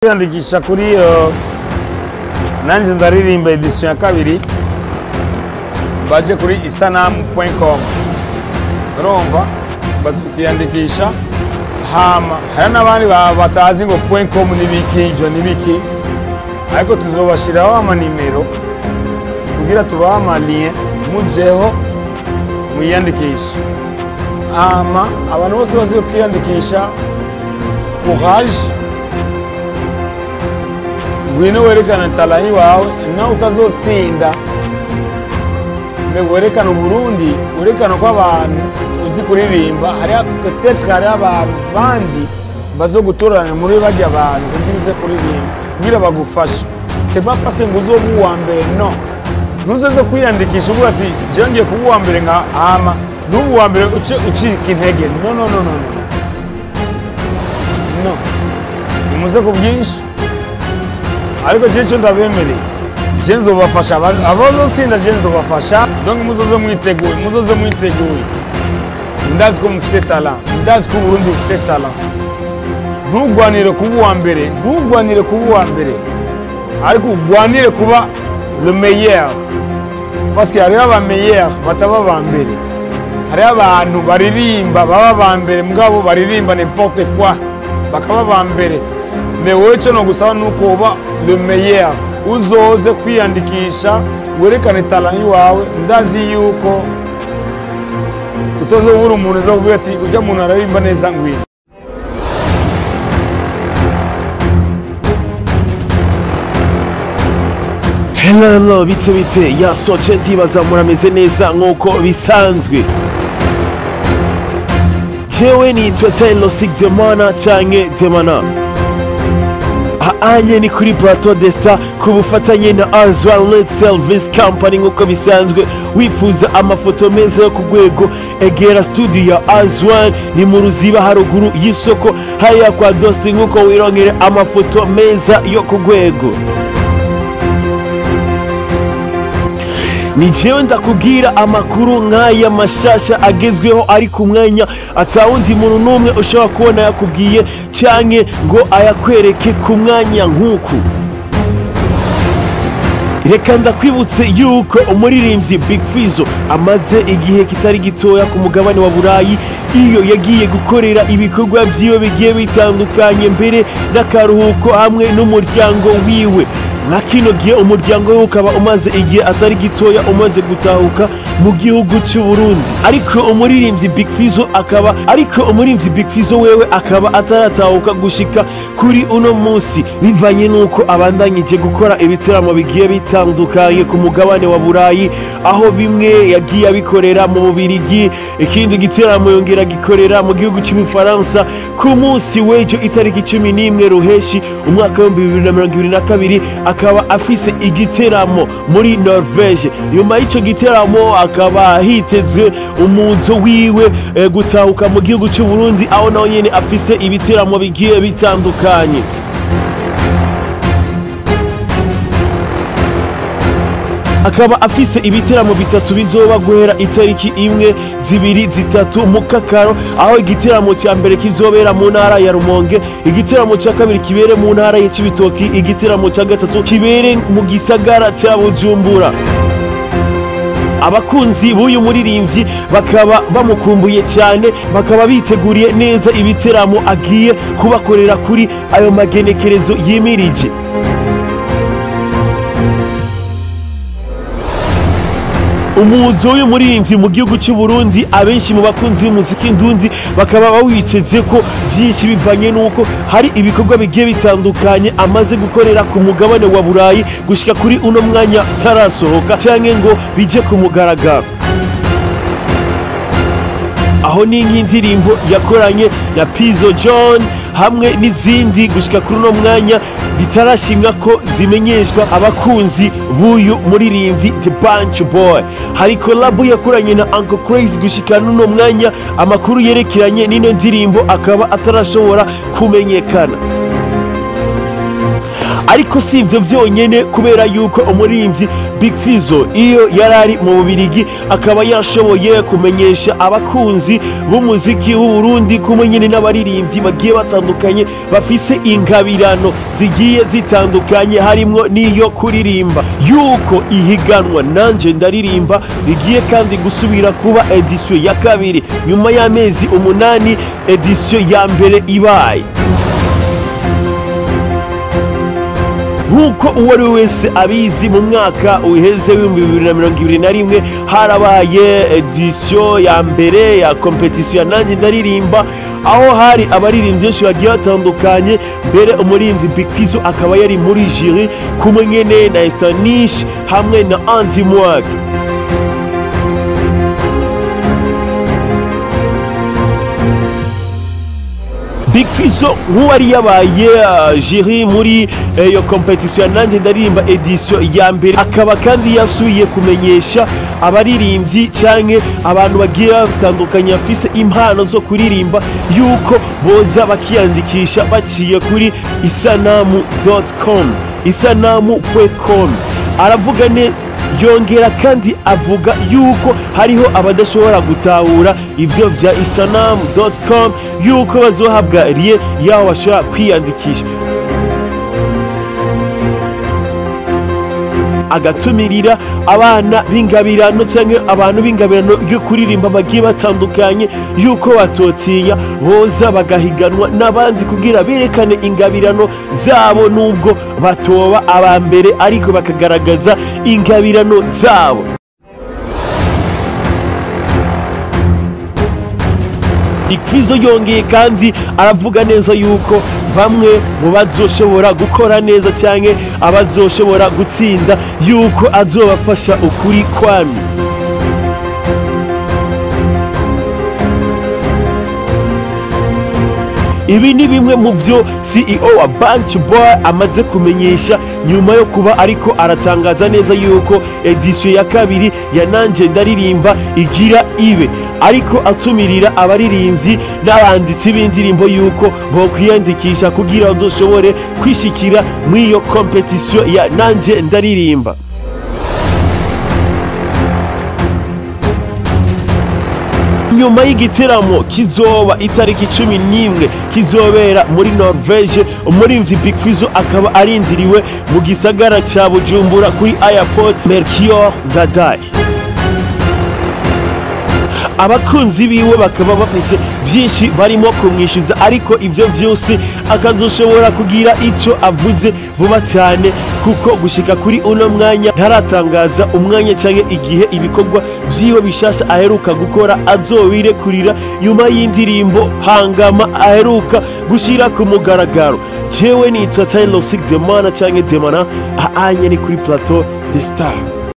Kwiyandikisha kuri Nanje Ndaririmba edition ya kabiri, baje kuri isanamu.com, urumva, baze kwiyandikisha. Hama hari n'abandi batazi ngo .com n'ibiki, ivyo n'ibiki, ariko tuzobashiraho amanimero kugira tubahe amalien, mujeho mwiyandikishe. Hama abantu bose bazi kwiyandikisha, courage, ngwino werekane talent wawe. Nawe utazotsinda, mais werekane Uburundi, werekane ko abantu uzi kuririmba. Hari peut-être hari abantu bandi bazogutoranya muri barya bantu kugira uze kuririmba, kugira bagufashe. C'est pas parce que ngo uzoba uwa mbere, no ntuzoze kwiyandikisha uvuga ati: "Jewe ngiye kuba uwa mbere", nka hama n'ubu uwa mbere uce ucika intege. No, no, no, no, no, no, nimuze ku bwinshi. Ariko jewe icyo ndabemereye, je nzobafasha. Abazotsinda, je nzobafasha. Donc muzoze mwiteguye, muzoze mwiteguye. Ndazi ko mufise talent, ndazi ko Uburundi bufise talent. Ntugwanire kuba uwa mbere, ntugwanire kuba uwa mbere, ariko ugwanire kuba le meilleur, parce que hariho aba meilleur bataba aba mbere. Hariho abantu baririmba baba aba mbere, mugabo baririmba n'importe quoi bakaba aba mbere. Mais wowe icyo nogusaba ni uko uba le meilleur. Uzoze kwiyandikisha, werekane talent iwawe. Ndazi yuko utazobura umuntu uza kuvuga ati: "Ujya muntu araririmba neza, ngwino." Hello, hello, bite bite, yasoje, ndibaza murameze neza nk'uko bisanzwe. Jewe nitwa Taylor Sig Demana canke Demana. Anye ni kuri Plateau de Star ku bufatanye na Azwan Led Service Company. Nk'uko bisanzwe, wifuza amafoto meza yo ku rwego, egera studio ya Azwan, ni mu Ruziba, haruguru y'isoko hariya kwa Dosti, nk'uko wirongera amafoto meza yo ku rwego. Ni jewe ndakubwira amakuru nk'aya mashasha agezweho ari ku mwanya, atawundi muntu n'umwe ushobora kubona yakubwiye canke ngo ayakwereke ku mwanya nk'uku. Reka ndakwibutse yuko umuririmbyi Big Fizzo amaze igihe kitari gitoya ku mugabane wa Burayi, iyo yagiye gukorera ibikorwa vyiwe bigiye bitandukanye, mbere n'akaruhuko hamwe n'umuryango wiwe. Nka kino gihe umuryango we ukaba umaze igihe atari gitoya umaze gutahuka mu gihugu cy'u Burundi, ariko umuririmbyi Big Fizzo akaba, ariko umuririmbyi Big Fizzo wewe akaba ataratahuka gushika kuri uno munsi, bivanye n'uko abandanyije gukora ibiteramo bigiye bitandukanye ku mugabane wa Burayi, aho bimwe yagiye abikorera mu Bubirigi, ikindi giteramo yongera gikorera mu gihugu cy'Ubufaransa. Ku munsi w'ejo, itariki 11 Ruheshi umwaka w'2022, akaba afise igiteramo muri Norvege. Nyuma y'ico giteramo akaba hitezwe umuzo wiwe gutahuka mu gihugu cy'u Burundi, aho naho nyene afise ibiteramo bigiye bitandukanye. Akaba afise ibiteramo bitatu bizoba guhera itariki 1, 2, 3 mu Kakaro, aho igiteramo cya mbere kizobera mu ntara ya Rumonge, igiteramo cya kabiri kibere mu ntara ya Cibitoki, igiteramo cya gatatu kibere mu gisagara cya Bujumbura. Abakunzi b'uyu muririmbyi bakaba bamukumbuye cyane, bakaba biteguriye neza ibiteramo agiye kubakorera kuri ayo magenekerezo yimirije. Umuzo w'uyu muririmbyi mu gihugu cy'u Burundi, abenshi mu bakunzi b'umuziki ndundi bakaba bawiteze ko byinshi, bivanye n'uko hari ibikorwa bigiye bitandukanye amaze gukorera ku mugabane wa Burayi, gushika kuri uno mwanya tarasohoka canke ngo bije ku mugaragaro. Aho ni nk'indirimbo yakoranye na Pizzo John hamwe n'izindi, gushika kuri uno mwanya bitarashimwa ko zimenyeshwa abakunzi b'uyu muririmbyi The Bunch Boy. Hari collab yakoranye na Uncle Crazy, gushika n'uno mwanya amakuru yerekeranye n'ino ndirimbo akaba atarashobora kumenyekana. Ariko si ivyo vyonyene, kubera yuko umuririmbyi Big Fizzo iyo yarari mu Bubirigi akaba yashoboye kumenyesha abakunzi b'umuziki w'u Burundi kumwe nyine n'abaririmbyi bagiye batandukanye bafise ingabirano zigiye zitandukanye harimwo n'iyo kuririmba, yuko ihiganwa Nanje Ndaririmba rigiye kandi gusubira kuba edisiyo ya kabiri nyuma y'amezi 8 edisiyo ya mbere ibaye. Nkuko uwo ari wese abizi, mu mwaka uheze w'2021 harabaye edisiyo ya mbere ya kompetisiyo ya Nanje Ndaririmba, aho hari abaririmbyi benshi bagiye batandukanye. Mbere umuririmbyi Big Fizzo akaba yari muri jury kumwe nyene na Estanish hamwe na Andy Mwag. Big Fizzo nk'uwari yabaye jury muri iyo kompetisiyo ya Nanje Ndaririmba edisiyo ya mbere, akaba kandi yasubiye kumenyesha abaririmbyi canke abantu bagiye batandukanye bafise impano zo kuririmba yuko boza bakiyandikisha baciye kuri isanamu.com, isanamu.com. Aravuga ne yongera kandi avuga yuko hariho abadashobora gutahura ivyo vya isanamu.com, yuko bazohabwa rie yaho bashobora kwiyandikisha. Agatumirira abana b'ingabirano canke abantu b'ingabirano yo kuririmba bagiye batandukanye yuko batotinya boza bagahiganwa n'abandi kugira berekane ingabirano zabo, nubwo batoba aba mbere ariko bakagaragaza ingabirano zabo. Big Fizzo yongeye kandi aravuga neza yuko bamwe mu bazoshobora gukora neza canke abazoshobora gutsinda yuko azobafasha ukuri kwami. Ibi ni bimwe mu byo CEO wa Bantu Boy amaze kumenyesha nyuma yo kuba ariko aratangaza neza yuko edisiyo ya kabiri ya Nanje Ndaririmba igira ibe, ariko atumirira abaririmbyi n'abanditsi b'indirimbo yuko bokwiyandikisha kugira bazoshobore kwishikira mw'iyo kompetisiyo ya Nanje Ndaririmba. Nyuma y'igiteramo kizoba itariki 11 kizobera muri Norvege, umuririmbyi Big Fizzo akaba arindiriwe mu gisagara ca Bujumbura kuri Airport Melchior Ndadaye. Abakunzi biwe bakaba bafise byinshi barimo kumwishyuza, ariko ivyo vyose akazoshobora kugira ico avuze vuba cyane, kuko gushika kuri uno mwanya ntaratangaza umwanya canke igihe ibikorwa vyiwe bishasha aheruka gukora azobirekurira nyuma y'indirimbo Hangama aheruka gushira ku mugaragaro. Jewe nitwa Taylor Sig Demana canke Demana, ahanye ni kuri Plateau de Star.